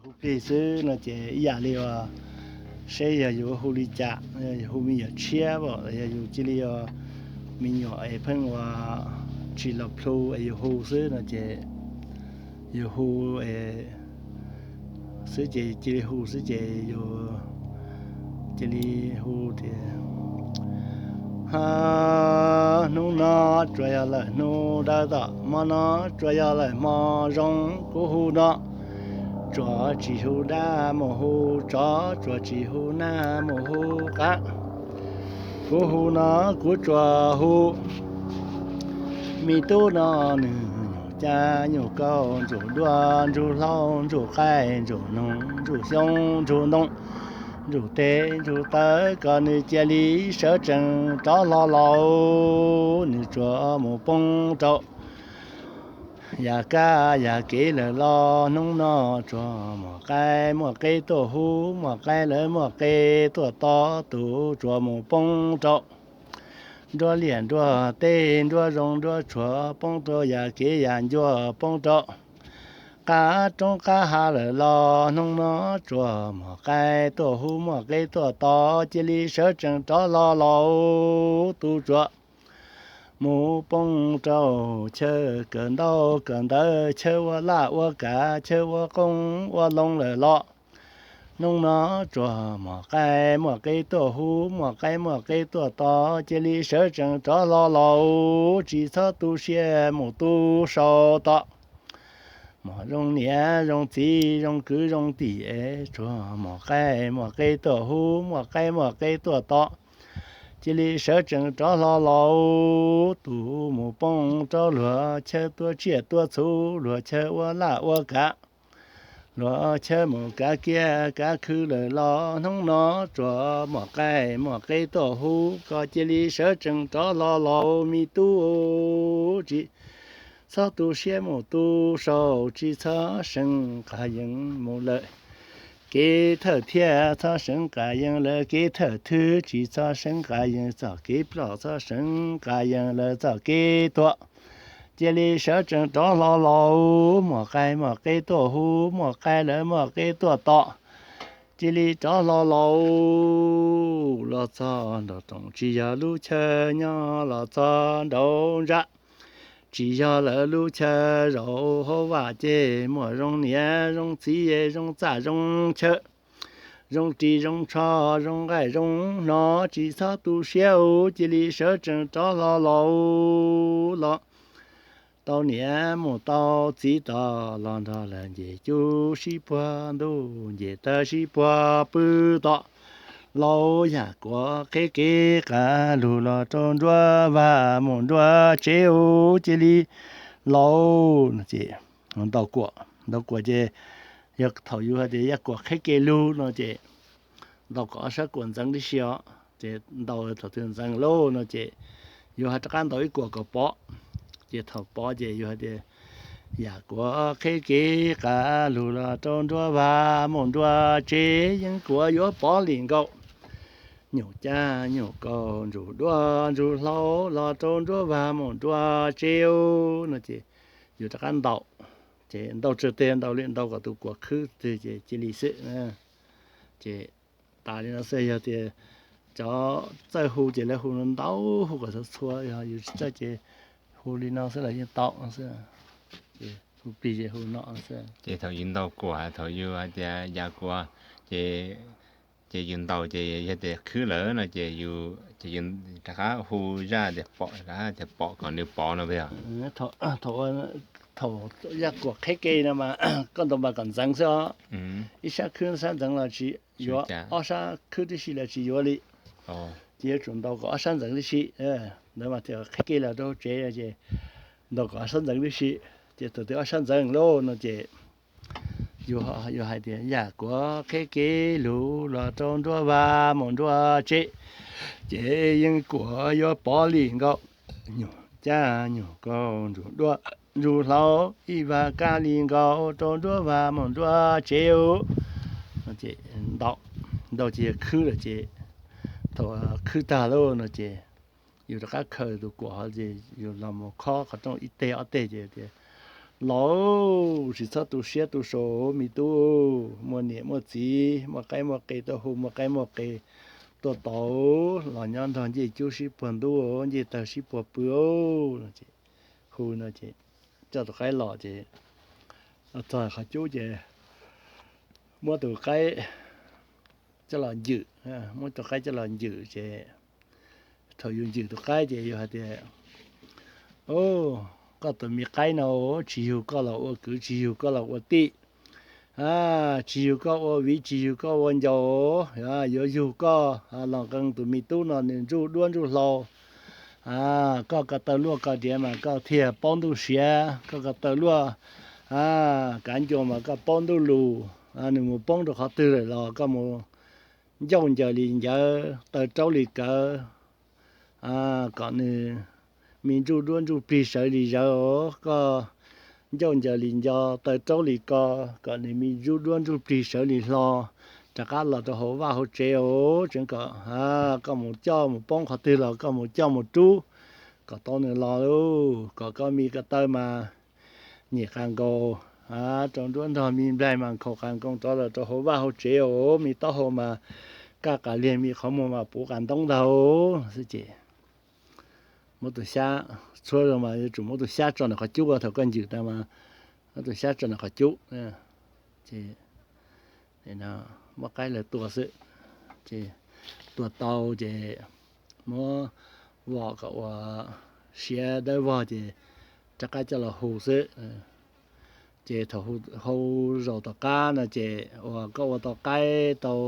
Hu plig xwb no ces ib yam li uas seb yog yus hu li cas, yog yus hu me nyuam tshiab los yog yus cia li ua me nyuam es pheej ua tsis los plhu es yus hu xwb no ces yus hu xwb ces cia li hu xwb ces yus cia li hu tias, ha, hnub no tsuas yog lawm hnub dawb tom, hmo no tsuas yog lawm hmo zoo, kuv hu no tsuas tsis hu dab mus hu tsov, tsuas tsis hu nag mus hu qav. Kuv hu no kuv tsuas hu me tub no nws nyuj cab nyuj kaus, ntsuj duaj ntsuj hlauv, ntsuj qaib ntsuj noog, ntsuj xyoob ntsuj ntoo, ntsuj tes ntsuj taw, kom nws cia li sawv tsees rov hlo lauj, nws tsuas mus poob rau yam kab yam kev lawm los hnub no tsuas muaj qaib muaj qe tuaj hu, muaj qaib lawv muaj qe tuaj to, tus tsuas mus poob rau nruab liaj nruab teb, nruab zoov nruab tshuam, poob rau yam kev yam ncua, poob rau qab roob qab hav lawm los hnub no tsuas muaj qaib tuaj hu, muaj qe tuaj to, cia li sawv tsees rov hlo lauj, tus tsuas mus poob rau chaw kawm ntaub kawm ntawv, chaw ua laj ua kav, chaw ua qoob ua loo lawm los hnub no tsuas muaj qaib muaj qe tuaj hu, muaj qaib muaj qe tuaj to, cia li sawv tsees rov hlo lauj, tsis txhob tu siab mus tu saum tod. Muaj zoo niam zoo txiv zoo kwv zoo tij es tsuas muaj qaib muaj qe tuaj hu, muaj qaib muaj qe tuaj to, cia li sawv tsees rov hlo lauj, tus mus poob rau luag chaw tua tsiaj tua txhu, luag chaw ua laj ua kav, luag chaw mus kav kiab kav khw lawm los hnub no tsuas muaj qaib muaj qe tuaj hu, koj cia li sawv tsees rov hlo lauj me tub, tsis txhob tu siab mus tu saum, tsis txhob seev qas yees mus lawm kev thawj thiab, txhob seev qas yees lawm kev thawj thwj, tsis txhob seev qas yees txoj kev ploj, txhob seev qas yees lawm txoj kev tuag, cia li sawv tsees rov hlo lauj, muaj qaib muaj qe tuaj hu, muaj qaib lawv muaj qe tuaj to, cia li rov hlo lauj, los txog nraum rooj tsis yog lub chaw nyob, los txog nraum ntsa tsis yog lawv lub chaw, zaum hauv vaj ces muaj zoo niam zoo txiv, zoo txaj zoo chaw, zoo ris zoo tsho, zoo nqaij zoo hno, tsis txhob tu siab, cia li sawv tsees rov hlo lauj, los tau niam mus tau txiv tom, los nrog lawv nce cub sib puag ntuj, nce taw sib puag pw tom, lauj yam kuav qheb kev qas lug los rau nruab vaj mus nruab tsev, cia li lauj no ces ntaus kuam, ntaus kuam ces yog thaum yus hais tias yaj kuam qheb kev lug no ces ntaus kom ob sab kuam ntxeev tib si os, ces ntaus thaum twg ntxeev lauj no ces yus ho rov qab ntaus ib kuam kom pov, ces thaum pov ces yus hais tias yam kuav qheb kev qas lug los rau nruab vaj mus nruab tsev, yeeb kuav yuav pov li nkaus, nyuj cab nyuj kaus, ntsuj duaj ntsuj hlauv los rau nruab vaj mus nruab tsev no ces yus rov qab ntaus, ces ntaus tsawg teg ntaus li, ntaus kom tus kuam khwb teg ces cia li xwb. Ces tas li no xwb, yog tias cov txawj hu ces lawv hu ntau, hu kom txhua txhua, yog yus tsis txawj ces hu li no xwb los yeej tau no xwb. Ces hu plig ces hu no xwb. Ces thaum yus ntaus kuam, thaum yus hais tias yam kuav, ces, ces yus ntaus ces yog tias khwb lawm no ces yus, ces yus rov qab hu zaj tias pom, rov qab tias pom kom nws pov no yog. Thaum yaj kuam qheb kev no mas koj ntaus mas kom ntxeev xwb os. Ib sab khwb sab ntxeev los tsis yuav, ob sab khwb tib si los tsis yuav li. Ces yuav tsum ntaus kom ob sab ntxeev tib si. Ntawd mas tias qheb kev los rau tsev ces ntaus kom ob sab ntxeev tib si. Ces thaum twg ob sab ntxeev lauj no ces yus, yus hais tias yam kuav qheb kev lug los rau nruab vaj mus nruab tsev, ces yeeb kuav yuav pov li nkaus, nyuj cab nyuj kaus, ntsuj duaj ntsuj hlauv, ib vaj kab li nkaus rau nruab vaj mus nruab tsev. Ces ntaus, ntaus ces yog khwb lawm ces thaum khwb tag lauj no ces yus rov qab khaws tus kuam ces yus los mus khob qhov rooj ib teg ob teg ces tias Los, tsis txhob tu siab tu saud me tub, muaj niam muaj txiv, muaj qaib muaj qe tuaj hu, muaj qaib muaj qe tuaj tos los nyob nrog ncej cub sib puag ntub, ncej tawg sib puag pw. Hu no ces coj tus qaib los ces txog qhov cub ces muab tus qaib coj los ncwm, muab tus qaib coj los ncwm ces thaum yus ncwm tus qaib ces yus hais tias, Koj tus me qaib no, tsis yug koj los ua kwv, tsis yug koj los ua tij, tsis yug koj ua viv, tsis yug koj ua ncaus, yuav yug koj los nqee tus me tub no nws ntsuj duab ntsuj hlauv. Koj ko taw luaj ko diav mas koj thiaj paub ntuj siav, koj ko taw luaj kav ncua mas koj paub ntuj lus. Nws mus poob rau qhov twg lawm los koj mus ncauj ncaws li ncawd, taw raub li kawd, kom nws me ntsuj duab ntsuj plig sawv li zawv. Koj ncauj ncaws li nco, taw raub li ko, kom nws me ntsuj duab ntsuj plig sawv li hlo, rov qab los rau hauv vaj hauv tsev os. Tseev kom koj mus coj mus poob qhov twg los koj mus coj mus rub kom tau nws los lauj. Kom koj me ko taw mas nyem qas nkaus rau nruab nrog me nplaig mas nkhaus qas nkoos rov los rau hauv vaj hauv tsev os. Me taub hau mas kaj qas liag, me qhov muag mas puv qas ntoob ntag xwb ces muab tus xyab txhuab zoo mas yuav tsum muab tus xyab tso ntawm qhov cub, thaum koj ncwm tas mas muab tus xyab tso ntawm qhov cub ces muab qaib lawv tua xwb. Ces tua tau ces muab vom kom ua siav dawb vog ces rov qab coj los hu xwb. Ces thaum hu zaum tom qab no ces uas koj ua tau qaib tau,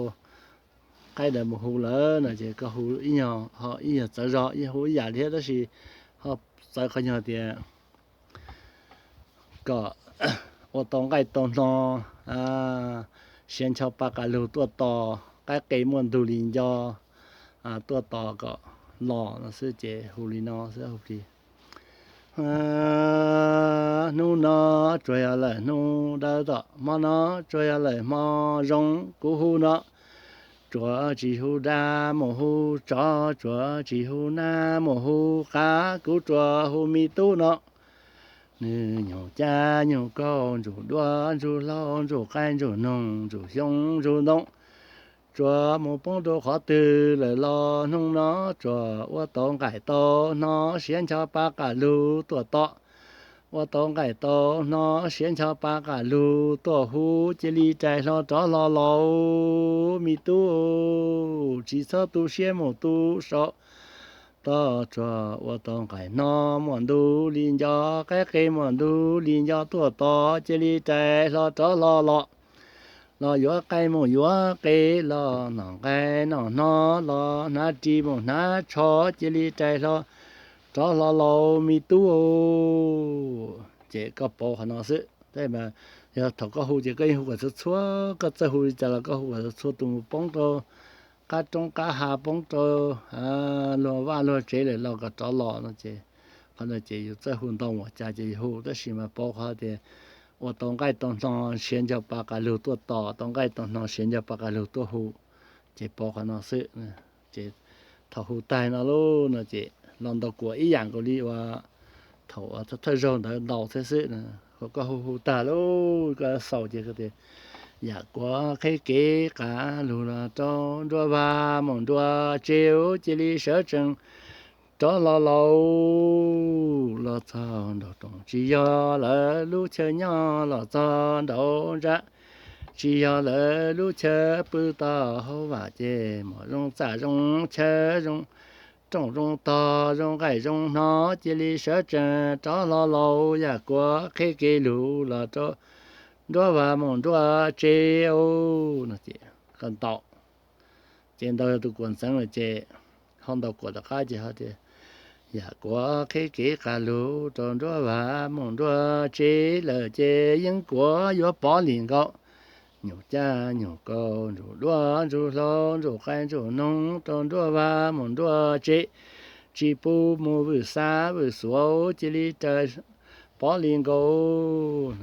qaib ntawd mus hu lawm no ces koj hu ib nyuag, ho ib nyuag txawv zog, ib hu ib yam thiab tab sis ho txawv qhov nyuag tias kom ua tau nqaij tau hno, siav ncho pa qas lug tuaj tos, qaib qe muaj ntug li nco tuaj tos kom los no xwb ces hu li no xwb. Hnub no tsuas yog lawm hnub dawb tom, hmo no tsuas yog lawm hmo zoo, kuv hu no tsuas tsis hu dab mus hu tsov, tsuas tsis hu nab mus hu qav, kuv tsuas hu me tub no. Nws nyuag cab nyuag kaus, ntsuj duab ntsuj hlauv, ntsuj qaib ntsuj noog, ntsuj xyoob ntsuj ntoo, tsuas mus poob rau qhov twg lawm los hnub no tsuas ua tau nqaij tau hno, siav ncho pa qas lug tuaj tos, ua tau nqaij tau hno, siav ncho pa qas lug tuaj hu, cia li rais hlo rov hlo lauj me tub, tsis txhob tu siab mus tu saud. Toj tsuag ua tau nqaij hno muaj ntug li nco, qaib qe muaj ntug li nco tuaj tos, cia li rais hlo rov hlo los. Los yuav qaij mus yuav qe, los noj nqaij noj hno, los hnav ris mus hnav tsho, cia li rais hlo rov hlo lauj me tub. Ces koj pauv qhov no xwb. Yog thaum koj hu ces koj yeej hu kom txhua txhua, koj txawj hu li cas los koj hu kom txhua txhua tus mus poob rau qab roob qab hav, poob rau luag vaj luag tsev lawm los kom rov los no ces, qhov no ces yus txawj hu ntau mus cas ces yus hu, tab sis mas pauv qhov tias ua tau nqaij tau hno, siav ncho pa qas lug tuaj tos, tau nqaij tau hno, siav ncho pa qas lug tuaj hu, ces pauv qhov no xwb. Ces thaum hu tag no lauj no ces los ntaus kuam ib yam nkaus li uas thaum thawj zaug ntawd ntaus thiab xwb. Koj hu hu tag lauj, koj xaus ces tias, yam kuav qheb kev qav lug los rau nruab vag mus nruab tsev, cia li sawv tsees rov hlo lauj. Los txog nraum rooj tsis yog lawv lub chaw nyob, los txog nraum ntsa tsis yog lawv lub chaw pw, tau hauv vam ces muaj zoo txaj zoo chaw zoo rooj zoo tog, zoo nqaij zoo hno, cia li sawv tsees rov hlo lauj, yam kuav qheb kev lug los rau nruab vag mus nruab tsev no ces koj ntaus. Ces ntaus yog tus kuam ntxeev lawm ces ho ntaus kuam tom qab ces ho tias, yam kuav qheb kev qav lug rau nruab vag mus nruab tsev lawm ces yeeb kuav yuav pov li nkaus. Nyuj cab nyuj kaus, ntsuj duab ntsuj hlauv, ntsuj qaib ntsuj noog, rau nruab vag mus nruab tsev, tsis pub mus vwm xab vwm xuav, cia li raws pov li nkaus.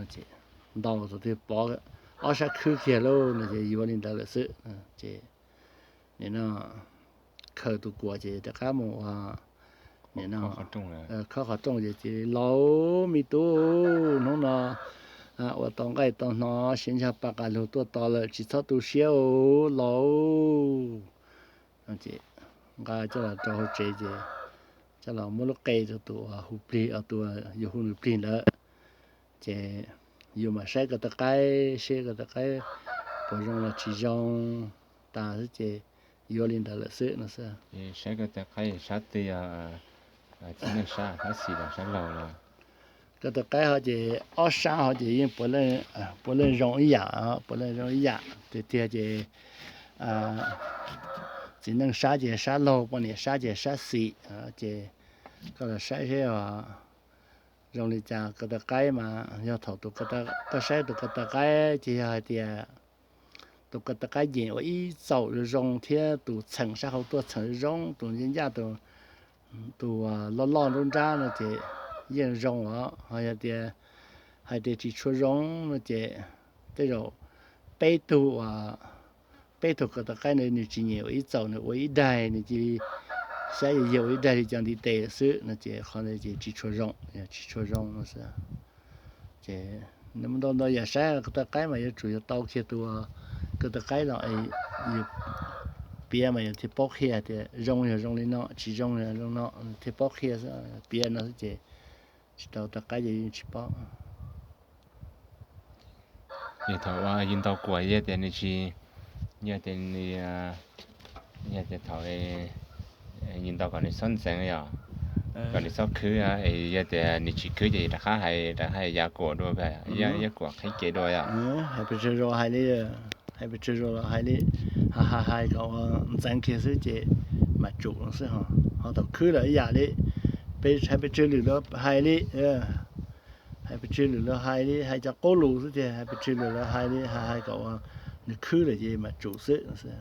Ntaus tus twg pov ob sab khwb kiag lauj no ces yuav li ntawd lawm xwb. Ces khaws tus kuam ces rov qab mus ua Khob qhov rooj ces, ces laus, me tub, hnub no ua tau nqaij tau hno, siav ncaag pas qas lug tuaj tos lawm, tsis txhob tu siab os laus. Nqa coj los rau hauv tsev ces coj los muab lub qe rau tus hu plig, tus yug hu nws plig ntawd. Ces yus mam saib ko taw qaib, saib ko taw qaib puas zoo los tsis zoo tas xwb ces yuav li ntawd lawm xwb no xwb. Saib ko taw qaib sab twg yog txiv neej sab, sab xis los sab laug los? Ko taw qaib ho ces ob sab ho ces yeej puav leej zoo ib yam, puav leej zoo ib yam tiag tiag ces txiv neej sab ces sab laug, poj niam sab ces sab xis. Ces koj los saib seb zoo li cas. Ko taw qaib mas yog thaum tus, koj saib tus ko taw qaib ces yog hais tias tus ko taw qaib nyem ua ib txaum zoo zoo thiab tus txheem sab hauv tuaj txheem zoo zoo, tus ncaj ncaj, tus loj loj nruab nrab no ces yeej zoo os. Ho yog tias hais tias tsis tshua zoo no ces tej zaum peb tug, peb tug ko taw qaib ntawd nws tsis nyem ua ib txaum, nws ua ib daig, nws cia li xyab yag ua ib daig li cov ntiv tes xwb no ces qhov ntawd ces tsis tshua zoo, tsis tshua zoo no xwb. Ces nws muaj ntau ntau yam saib, ko taw qaib mas yuav tsum yog tau kiag tus ko taw qaib los yus piav mas yus thiaj paub qhia tias zoo yog zoo li no, tsis zoo yog zoo no, thiaj paub qhia xwb. Piav no xwb ces tsis tau, taw qaib ces yeej tsis paub. Yog thaum ua yus ntaus kuam yog tias nws tsis, yog tias nws, yog tias thaum yus ntaus kom nws txhob ntxeev yom, kom nws txhob khwb, es yog tias nws tsis khwb ces rov qab hais, rov qab hais ya kuam dua, ya kuam qhib kev dua yom. Hais pes tsawg zaus hais li, hais pes tsawg zaus los hais li, hais hais kom ua ntxeev kiag xwb ces mam tsum no xwb. Ho thaum khwb lawm ib yam li, peb hais pes tsawg lwm los hais li, hais pes tsawg lwm los hais li, hais cov qub lus xwb tiag, hais pes tsawg lwm los hais li, hais hais kom ua nws khwb lawm ces mam tsum xwb no xwb.